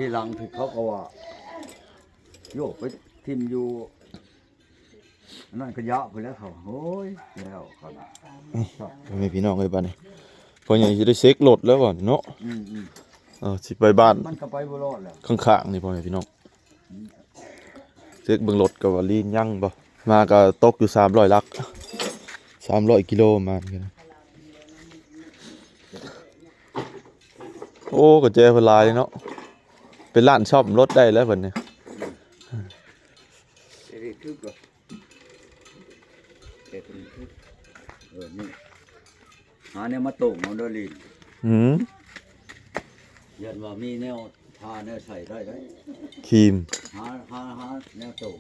ທີຫຼັງທີ່ເຂົາກໍວ່າ ໂຍກໄປຖິ້ມຢູ່ອັນນັ້ນຂະຫຍະພຸ້ນແຫຼະເຂົາ. ໂອ້ຍ ແລ້ວເຂົານະ ພໍ່ແມ່ພີ່ນ້ອງເອີຍ ບາດນີ້ພໍ່ໃຫຍ່ຊິໄດ້ເຊັກລົດແລ້ວບາດນີ້ເນາະ. ອືມໆ ເອີ ຊິໄປບ້ານ ມັນກໍໄປບໍ່ລອດແລ້ວ ຂ້າງໆນີ້ ພໍ່ແມ່ພີ່ນ້ອງ. ເຊັກເບິ່ງລົດກໍວ່າລີນຍັງບໍ່ ມາກໍຕົກຢູ່ສາມຮ້ອຍຫຼັກ ສາມຮ້ອຍກິໂລມານີ້. ໂອ້ ກະແຈເພິ່ນຫຼາຍເນາະ ເປັນຮ້ານສ້ອມລົດໄດ້ແລ້ວເພິ່ນນີ້. ເອີ ນີ້ ຫາແນວມາໂຕ່ງເອົາເດີລີນ. ອືມ ຢ້ານວ່າມີແນວທາແນວໃສ່ໄດ້ໄດ໋ ຄຣີມ ຫາ ຫາ ຫາແນວໂຕ່ງ.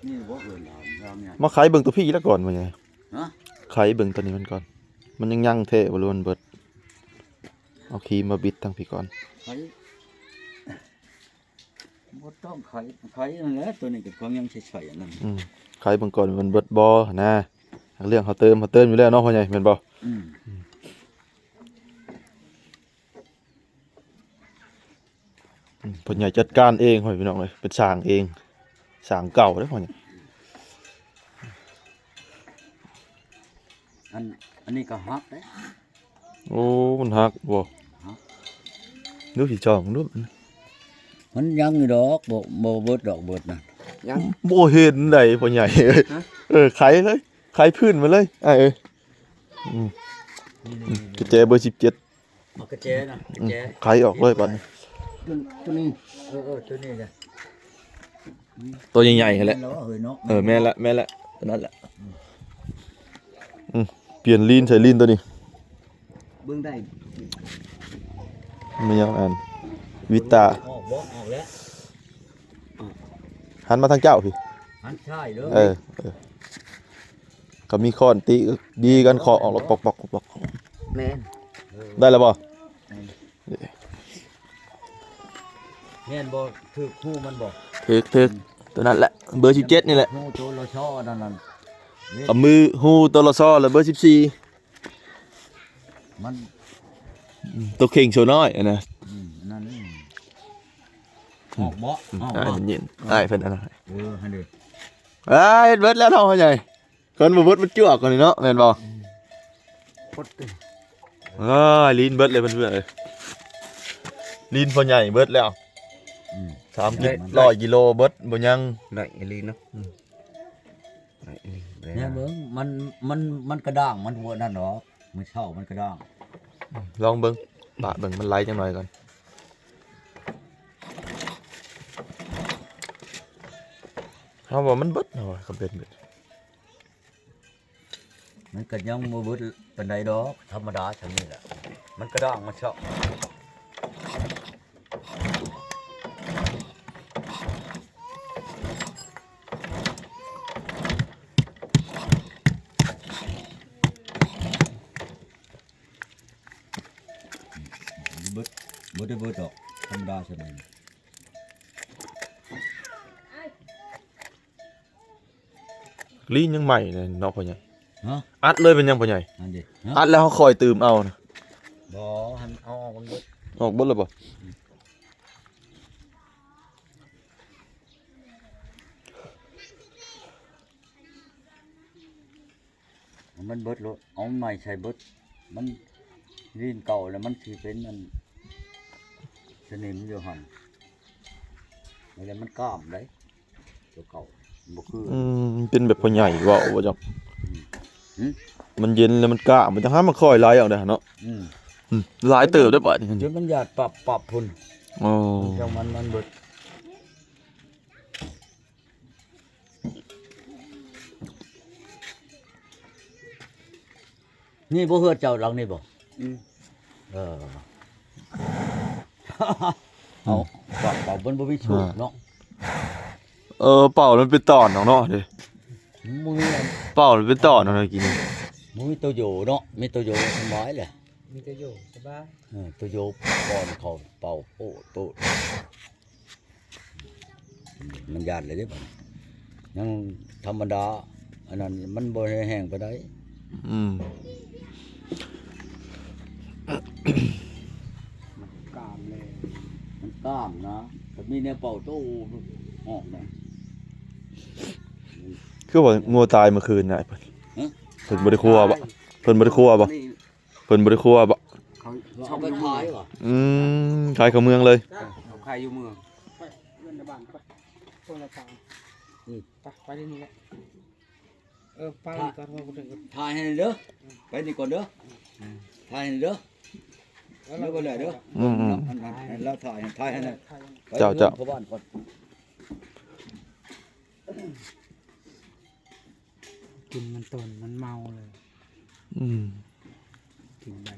ນີ້ບໍ່ເອີ້ນລາວ ລາວຫຍັງ ມາໄຂເບິ່ງຕົວພີ້ລະກ່ອນວ່າຫຍັງ. ຮະ? ໄຂເບິ່ງຕົວນີ້ມັນກ່ອນ ມັນຍັງຍັງແທ້ບໍ່ ຫຼືມັນເບິດ? ເອົາຄຣີມມາບິດທາງພີ້ກ່ອນ. ໄຂ ບໍ່ຕ້ອງໄຂ ໄຂນັ້ນແຫຼະ ຕົວນີ້ກໍຂອງຍັງໃຊ້ໆ ອັນນັ້ນ. ອືມ ໄຂເບິ່ງກ່ອນມັນເບິດບໍ່ຫັ້ນນະ. ເລື່ອງເຮົາເຕີມ ເຮົາເຕີມຢູ່ແລ້ວເນາະ ພໍ່ໃຫຍ່ ແມ່ນບໍ່? ອືມ ອືມ ອືມ ພໍ່ໃຫຍ່ຈັດການເອງ ພໍ່ແມ່ພີ່ນ້ອງເອີຍ ເປັນຊ່າງເອງ ຊ່າງເກົ່າເດ້ພໍ່ໃຫຍ່. ອັນ ອັນນີ້ກໍຫັກເດ້. ໂອ້ ມັນຫັກບໍ່? ຫັກ ດູຊິຈອງດູ ມັນຍັງຢູ່ດອກ ບໍ່ ບໍ່ເບິດດອກເບິດນະ ຍັງ ບໍ່ເຫັນໃດພໍ່ໃຫຍ່ເອີຍ. ຮະ? ເອີ ໄຂເລີຍ ໄຂພື້ນມາເລີຍອ້າຍເອີຍ. ອືມ ນີ້ໆໆ ກະແຈເບີສິບເຈັດ ເອົາກະແຈນະ ອືມ ກະແຈ ໄຂອອກເລີຍບາດນີ້ ຕົວ ຕົວນີ້ ເອີໆ ຕົວນີ້ນະ ຕົວໃຫຍ່ໆຫັ້ນແຫຼະ. ແມ່ນແລ້ວເອີຍເນາະ ເອີ ແມ່ນລະ ແມ່ນລະ ຕົວນັ້ນລະ. ອືມ ປ່ຽນລີນໃສ່ລີນຕົວນີ້ ເບິ່ງໄດ້ ແມ່ນຫຍັງອັນ ວິດຕາ ອອກບໍ່ ອອກແລ້ວ ຫັນມາທາງເຈົ້າພີ້ ຫັນຊ້າຍເດີ. ເອີ ເອີ ກໍມີຄ້ອນຕີ ດີກັນເຄາະອອກ ປອກໆໆ. ແມ່ນ ໄດ້ແລ້ວບໍ່? ແມ່ນ ແມ່ນບໍ່? ຖືກຮູມັນບໍ່? ຖືກ ຖືກ ຕົວນັ້ນແຫຼະ ເບີສິບເຈັດນີ້ແຫຼະ ຮູໂຕລະຊໍນັ້ນ ກັບມືຮູໂຕລະຊໍ ແລະ ເບີສິບສີ່ ມັນ ອືມ ໂຕເຄັ່ງໂຊນ້ອຍຫັ້ນນະ. ອືມ ນັ້ນ ອືມ ອອກບໍ່? ອອກບໍ່? ອ້າຍເພິ່ນຍິນ ອ້າຍເພິ່ນອັນນັ້ນ ເອີ ຫັ້ນເດ ອ້າຍ ເບິດແລ້ວເນາະພໍ່ໃຫຍ່. ຄັນບໍ່ເບິດມັນຈວກກວ່ານີ້ເນາະ ແມ່ນບໍ່? ອືມ ເອີຍ ລີນເບິດເລີຍເພື່ອນໆເອີຍ ລີນພໍ່ໃຫຍ່ເບິດແລ້ວ. ອືມ ສາມ ໄດ້ ຮ້ອຍກິໂລເບິດບໍ່ຍັງ ໄດ້ອີ່ຫຼີເນາະ. ອືມ ໄດ້ອີ່ຫຼີ ແມ່ນເບິ່ງ ມັນ ມັນ ມັນກະດ້າງ ມັນບໍ່ນັ້ນດອກ ມື້ເຊົ້າມັນກະດ້າງ. ອືມ ລອງເບິ່ງ ປະເບິ່ງ ມັນໄຫຼຈັກໜ່ອຍກ່ອນ ເຮົາວ່າມັນເບິດ ເຮົາວ່າ ຄັນເປັນເບິດ ມັນກໍຍັງບໍ່ເບິດປານໃດດອກ ທຳມະດາຊ່ຳນີ້ແຫຼະ ມັນກະດ້າງມັນຊອກ. ເບິດ ບໍ່ໄດ້ເບິດດອກ ທຳມະດາຊ່ຳນີ້. ລີ້ນຍັງໃໝ່ເນາະພໍ່ໃຫຍ່. ຮະ? ອັດເລີຍແມ່ນຫຍັງພໍ່ໃຫຍ່? ອັດແລ້ວເຮົາຄ່ອຍຕື່ມເອົານະ. ບໍ່ ໃຫ້ມັນເອົາອອກມັນເບິດ. ອອກເບິດແລ້ວບໍ່? ໃຫ້ມັນເບິດໂລດ ເອົາໃໝ່ໃສ່ເບິດ. ມັນ ລີ້ນເກົ່າແລ້ວມັນຊິເປັນອັນ ສະໜິມຢູ່ຫັ້ນ ແລ້ວມັນກ້າມໄດ໋ ຕົວເກົ່າບໍ່ຄື. ອືມ ເປັນແບບພໍ່ໃຫຍ່ເວົ້າບໍ່ຈັກ. ອືມ ມັນເຢັນແລ້ວມັນກ້າມ ມັນຈະຫາມາຄ່ອຍໄຫຼອອກໄດ້ເນາະ. ອືມ ອືມ ຫຼາຍເຕີບໄດ້ບາດນີ້ ຈົນມັນຢາດປັບ ປັບພຸ້ນ. ອໍ ຈັ່ງມັນ ມັນເບິດ. ນີ້ບໍ່ເຮືອນເຈົ້າຫຼັງນີ້ບໍ່? ອືມ ເອີ ເອົາ ເປົ່າ ເປົ່າ ມັນບໍ່ມີສູບເນາະ. ເອີ ເປົ່າມັນເປັນຕອນເນາະ ເດ້ ບໍ່ມີອັນ ເປົ່າມັນເປັນຕອນເນາະ ກິນ ບໍ່ມີໂຕໂຢເນາະ. ມີໂຕໂຢສະບາຍແຫຼະ ມີໂຕໂຢສະບາຍ. ເອີ ໂຕໂຢປ້ອນເຂົ້າເປົ່າໂອດໂອດ. ມັນຢ້ານເລີຍເດ້ບາດນີ້ ຍັງທຳມະດາ ອັນນັ້ນມັນບໍ່ໄດ້ແຮງປານໃດ. ອືມ ມັນກ້າມແລ້ວ ມັນກ້າມນະ ກໍມີແນວເປົ່າໂຕອອກນະ. ຄືວ່າງົວຕາຍມື້ຄືນນະ ຮະ? ເພິ່ນບໍ່ໄດ້ຄົວບໍ? ຕາຍ ເພິ່ນບໍ່ໄດ້ຄົວບໍ? ເພິ່ນບໍ່ໄດ້ຄົວບໍ? ເຂົາຊອກໄປຂາຍຫວາ? ອືມ ຂາຍເຂົ້າເມືອງເລີຍ. ເຂົາຂາຍຢູ່ເມືອງ ໄປເຮືອນໃນບ້ານໄປ ຄົນລະທາງ. ອືມ ໄປ ໄປເດີນີ້ແຫຼະ. ເອີ ໄປກ່ອນ ຖ່າຍໃຫ້ເດີ ໄປນີ້ກ່ອນເດີ ອືມ ຖ່າຍໃຫ້ເດີ ແລ້ວກໍແລ້ວເດີ. ອືມໆ ລາວຖ່າຍ ຖ່າຍໃຫ້ ເຈົ້າ ເຈົ້າ ເຂົ້າບ້ານກ່ອນ. ກິນມັນຕົ້ນມັນເມົາເລີຍ. ອືມ ກິນໃບ.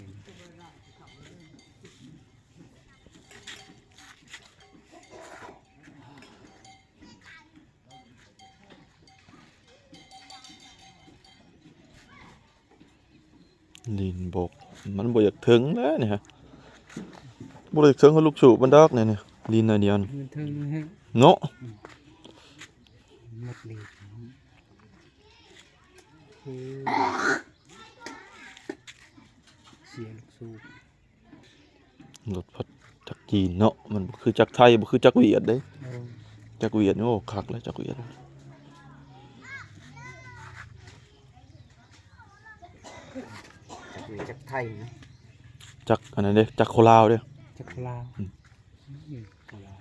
ດິນບົກ ມັນບໍ່ຢາກເຖິງແຫຼະນີ້ ບໍ່ຢາກເຖິງລູກສູບມັນດອກນີ້ ດິນໜ້ອຍດຽວ ມັນເຖິງແຮງເນາະ. ອືມ ໝົດລີດ ຄືເສຍລູກສູບ. ລົດພັດຈັກຈີນເນາະ ມັນບໍ່ຄືຈັກໄທ ບໍ່ຄືຈັກຫວຽດເດ້. ເອີ ຈັກຫວຽດນີ້ ໂອ້ ຄັກແລ້ວຈັກຫວຽດ. ຈັກຫວຽດ ຈັກໄທນະ ຈັກອັນນັ້ນເດ້ ຈັກໂຄລາວເດ້ ຈັກໂຄລາວ. ອືມ ອືມ ໂຄລາວ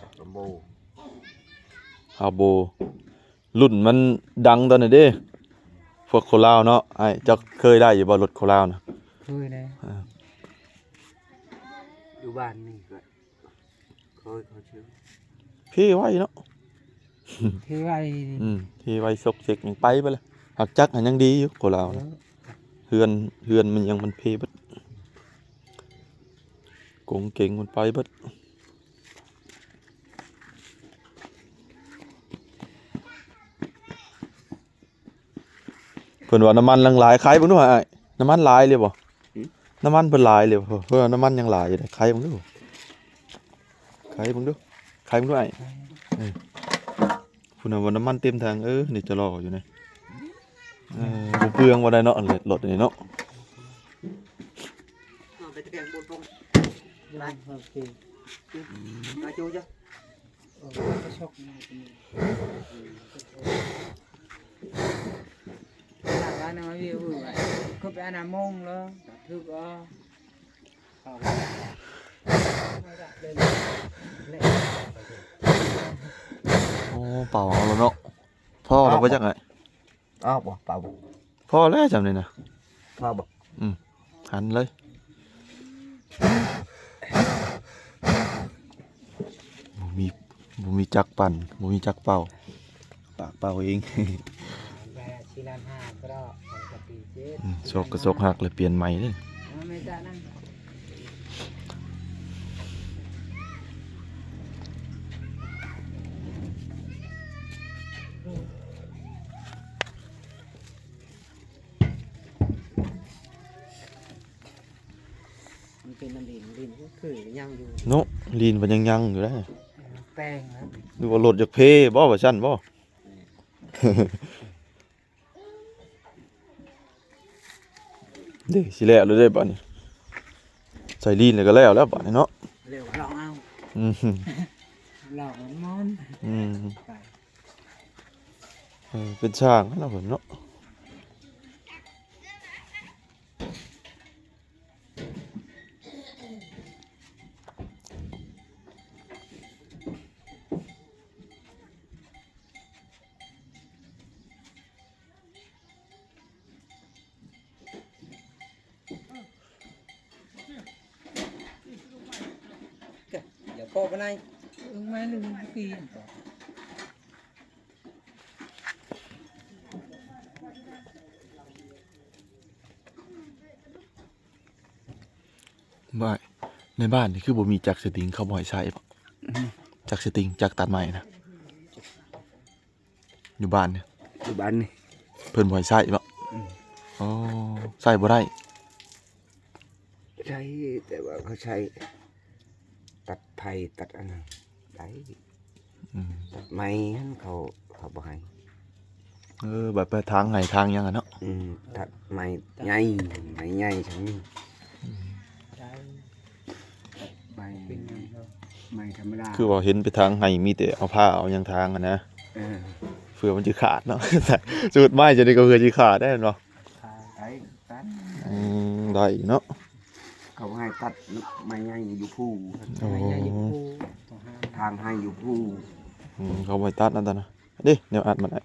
ຈັກລຳໂບ ຮາໂບ. ລຸ້ນມັນດັງຕອນນັ້ນເດ້ ພວກຄົນລາວເນາະ. ອ້າຍ ເຈົ້າເຄີຍໄດ້ຢູ່ບໍ່ ລົດຄົນລາວນະ? ເຄີຍແດ່. ເອີ ຢູ່ບ້ານນີ້ກໍເຄີຍ ເຂົາຊື່ ເພໄວເນາະ ເພໄວ. ອືມ ເພໄວ ຊອກເຊັກ ຍັງໄປເບິດລະ. ຫາກຈັກຫັ້ນຍັງດີຢູ່ ຄົນລາວນະ. ເອີ ເຮືອນ ເຮືອນມັນຍັງ ມັນເພເບິດ ກົງເກັງມັນໄປເບິດ. ເພິ່ນວ່ານ້ຳມັນຍັງຫຼາຍ ໄຂເບິ່ງດູອ້າຍ ນ້ຳມັນຫຼາຍເລີຍບໍ່? ຫືມ? ນ້ຳມັນເພິ່ນຫຼາຍເລີຍບໍ່? ເພິ່ນວ່ານ້ຳມັນຍັງຫຼາຍຢູ່ເດ້ ໄຂເບິ່ງດູ ໄຂເບິ່ງດູ ໄຂເບິ່ງດູອ້າຍ. ເອີ ພຸ້ນນະວ່ານ້ຳມັນເຕັມຖັງ ເອີ ນີ້ຈະລໍຢູ່ນີ້. ເອີ ບໍ່ເປືອງບໍ່ໄດ້ເນາະ ລົດອັນນີ້ເນາະ. ເອົາໄປຕະແກງບົນພົງ ໄປ ໂອເຄ ອືມ ມາຈູ້ຈ້ະ. ເອີ ກະຊອກນີ້ ອືມ ລາວວ່ານະ ມາວິວຫືອ ຄືໄປອານາມົງເລີຍ ຖືກເອົາ ໂອ້ ເປົ່າເອົາແລ້ວເນາະ. ພໍແລ້ວບໍ່ຈັກອ້າຍ? ເອົາບໍ່ ເປົ່າບໍ່? ພໍແລ້ວຈຳນີ້ນະ. ພໍບໍ່? ອືມ ຫັນເລີຍ. ບໍ່ມີ ບໍ່ມີຈັກປັ່ນ ບໍ່ມີຈັກເປົ່າ ປາກເປົ່າເອງ. ອືມ ຊອກກະຊອກຫັກແລ້ວປ່ຽນໃໝ່ເດ້. ມັນເປັນນ້ຳດິນ ດິນຄືຍັງຢູ່ເນາະ ດິນມັນຍັງຍັງຢູ່ເດ້. ແປ້ງນະ ຫຼືວ່າລົດຢາກເພບໍ່ ວ່າຊັ້ນບໍ່? ເດ້ ຊິແລ້ວແລ້ວເດ້ບາດນີ້ ໃສ່ດິນແລ້ວກໍແລ້ວແລ້ວບາດນີ້ເນາະ. ແລ້ວກໍລອງເອົາ ອືມ ລອງມັນ ອືມ ໄປ ເອີ ເປັນຊ່າງເນາະເພິ່ນເນາະ. ຢ່າເກາະປານໃດ ເອີ ແມ່ນ ບ້ານ ໃນບ້ານນີ້ຄືບໍ່ມີຈັກສະຕິງ ເຂົາບໍ່ໃຫ້ໃຊ້ບໍ? ອືມ ຈັກສະຕິງ ຈັກຕັດໄມ້ນະ ຢູ່ບ້ານນີ້ ຢູ່ບ້ານນີ້ ເພິ່ນບໍ່ໃຫ້ໃຊ້ບໍ? ອືມ ອໍ ໃຊ້ບໍ່ໄດ້. ໃຊ້ ແຕ່ວ່າເຂົາໃຊ້ຕັດໄຜ່ຕັດອັນນັ້ນໄດ້. ອືມ ຕັດໄມ້ຫັ້ນເຂົາ ເຂົາບໍ່ໃຫ້. ເອີ ບັດໄປທາງໄຮ່ທາງຫຍັງຫັ້ນເນາະ. ອືມ ຕັດໄມ້ໃຫຍ່ ໄມ້ໃຫຍ່ຊັ້ນ ໄດ້ ໄມ້ ເປັນຫຍັງ ໄມ້ທຳມະດາ. ຄືວ່າເຫັນໄປທາງໄຮ່ມີແຕ່ເອົາຜ້າເອົາຫຍັງທາງຫັ້ນນະ. ເອີ ເພື່ອມັນຊິຂາດເນາະ. ສູດໄມ້ຈະໄດ້ກໍເພື່ອຊິຂາດໄດ້ເນາະ. ໄດ້ ຕັດ ອືມ ໄດ້ເນາະ. ເຂົາໃຫ້ຕັດໄມ້ໃຫຍ່ຢູ່ພູ. ໂອ້ ໄມ້ໃຫຍ່ຢູ່ພູ ທາງໄຮ່ຢູ່ພູ. ອືມ ເຂົາບໍ່ໃຫ້ຕັດນັ້ນຕະນະ. ເດ້ ແນວອັດມັນ ຕັດ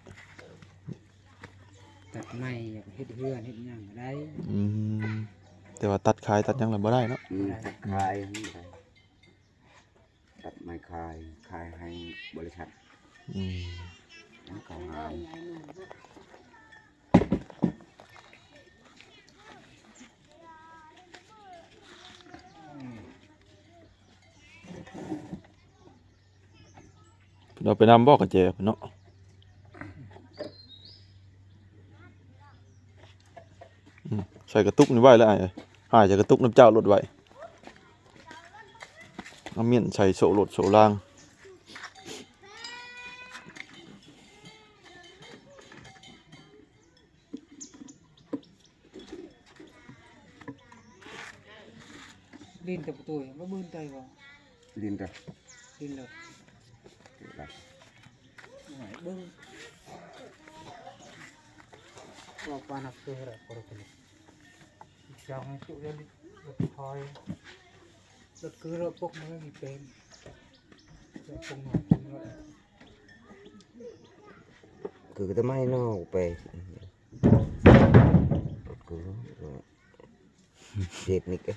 ໄມ້ຢາກເຮັດເຮືອນເຮັດຫຍັງກໍໄດ້. ອືມ ແຕ່ວ່າຕັດຂາຍຕັດຫຍັງລະບໍ່ໄດ້ເນາະ. ອືມ ບໍ່ໄດ້ ຕັດຂາຍ ຕັດໄມ້ຂາຍ ຂາຍໃຫ້ບໍລິສັດ. ອືມ ມັນກໍງາມ. ເພິ່ນເອົາໄປນຳບໍ່ກະແຈເພິ່ນເນາະ. ອືມ ໃສ່ກະຕຸກນີ້ໄວ້ແລ້ວອ້າຍເອີຍ. ອ້າຍໃສ່ກະຕຸກນຳເຈົ້າໂລດໄວ້. ເອົາມ້ຽນໃສ່ໂສ້ລົດໂສ້ລາງ. ຫຼິ້ນແຕ່ປະຕູ ບໍ່ບືນໃຈບໍ່? ຫຼິ້ນເດີ ຫຼິ້ນເລີຍ ໄປເບິ່ງ ວ່າປານນັກເຕະ ເຈົ້າໃຫ້ຈຸເລີຍ ລົດຄອຍ ລົດຄືລົດປົກມັນມີເປັນ ລົດປົກມັນກິນລົດ ຄືກະຕະໄມນອກໄປ ເຮັດນີ້ກະ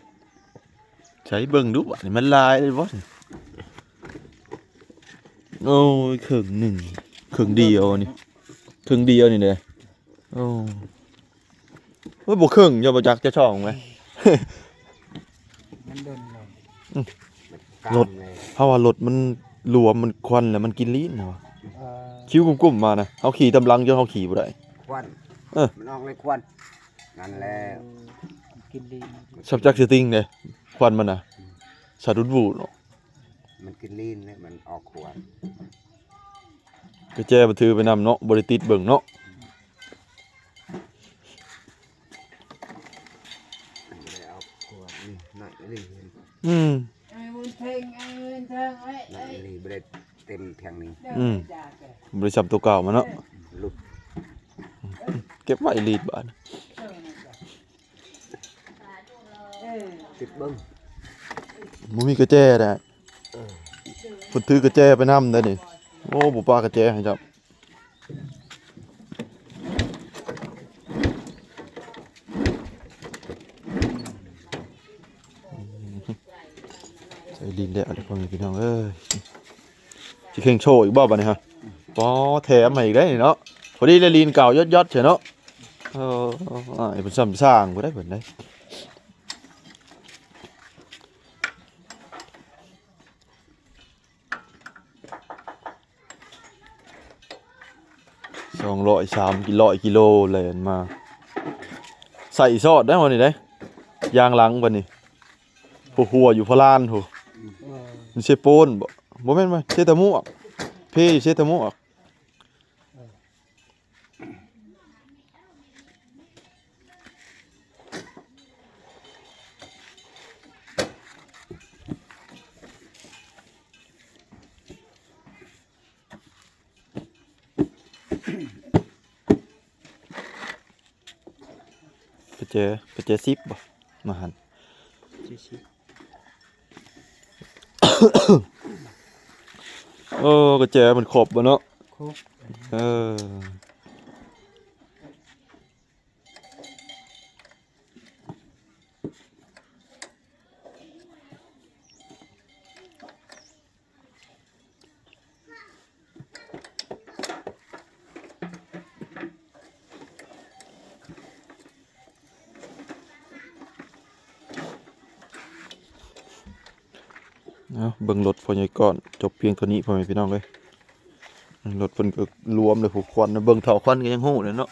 ໃຊ້ເບິ່ງດູບາດນີ້ ມັນຫຼາຍເລີຍບໍ່? ໂອ້ຍ ເຄິ່ງໜຶ່ງ ເຄິ່ງດຽວນີ້ ເຄິ່ງດຽວນີ້ເດ້. ໂອ້ ໂອ້ຍ ບໍ່ເຄິ່ງ ເຈົ້າບໍ່ຈັກ ເຈົ້າຊ່ອງໄວ້ ມັນດົນເນາະ. ອືມ ລົດ ເຮົາວ່າລົດມັນລວມ ມັນຄວັນ ແລ້ວມັນກິນລີ້ນເນາະ. ເອີ ຄິວກຸ້ມໆມານະ ເຮົາຂີ່ຕາມຫຼັງຈົນເຮົາຂີ່ບໍ່ໄດ້ ຄວັນ. ເອີ ມັນອອກເລີຍຄວັນ ນັ້ນແຫຼະ ກິນລີ້ນ ສັບຈັກສະຕິງເດ້ ຄວັນມັນນະ ສະດຸດວູບເນາະ. ມັນກິນລີ້ນເດ້ ມັນອອກຄວັນ. ກະແຈມັນຖືໄປນຳເນາະ ບໍ່ໄດ້ຕິດເບິ່ງເນາະ. ບໍ່ໄດ້ເອົາຂວດນີ້ ໜ້ອຍອີ່ຫຼີ. ອືມ ໜ້ອຍອີ່ຫຼີ ບໍ່ໄດ້ເຕັມແທງນີ້. ອືມ ບໍ່ໄດ້ຊ່ຳໂຕເກົ່າມາເນາະ ຫຼຸດ. ເກັບໄວ້ລີດບາດ ຕິດເບິ່ງ ບໍ່ມີກະແຈໄດ໋. ເອີ ເພິ່ນຖືກະແຈໄປນຳໄດ໋ນີ້. ໂອ້ ບໍ່ປະກະແຈໃຫ້ຈັບ. ໃສ່ດິນແລ້ວເດີພໍ່ແມ່ພີ່ນ້ອງເອີຍ. ຊິເຄັ່ງໂຊອີກບໍ່ບາດນີ້ຮະ? ປໍ ແຖມໃຫ້ອີກໄດ໋ນີ້ເນາະ. ພໍດີແລ້ວ ດິນກາວຢອດໆ ເຊີເນາະ. ເອີ ອ້າຍເພິ່ນຊ່ຳສ້າງບໍ່ໄດ້ເພິ່ນໄດ໋. ສອງຮ້ອຍ ສາມຮ້ອຍກິໂລແລ່ນມາ. ໃສ່ຊອດໄດ້ບໍ່ນີ້ເດ້ ຢາງຫຼັງປານນີ້. ຜູ້ຫົວຢູ່ພະລານຜູ້ ເອີ ມັນເຊໂປນບໍ່? ບໍ່ແມ່ນ ບໍ່ ເຊຕະມວກ ເພຢູ່ເຊຕະມວກ. ປະແຈ ປະແຈສິບບໍ່? ມາຫັ້ນ ເຈັດສິບ. ເອີ ກະແຈມັນຄົບບໍ່ເນາະ? ຄົບ. ເອີ. ເອົາ ເບິ່ງລົດພໍ່ໃຫຍ່ກ້ອນ ຈົບພຽງເທົ່ານີ້ ພໍ່ແມ່ພີ່ນ້ອງເອີຍ. ລົດເພິ່ນກໍລວມເລີຍ ຜູ້ຄວັນ ເບິ່ງເທົ່າຄວັນກໍຍັງຮູ້ເລີຍເນາະ.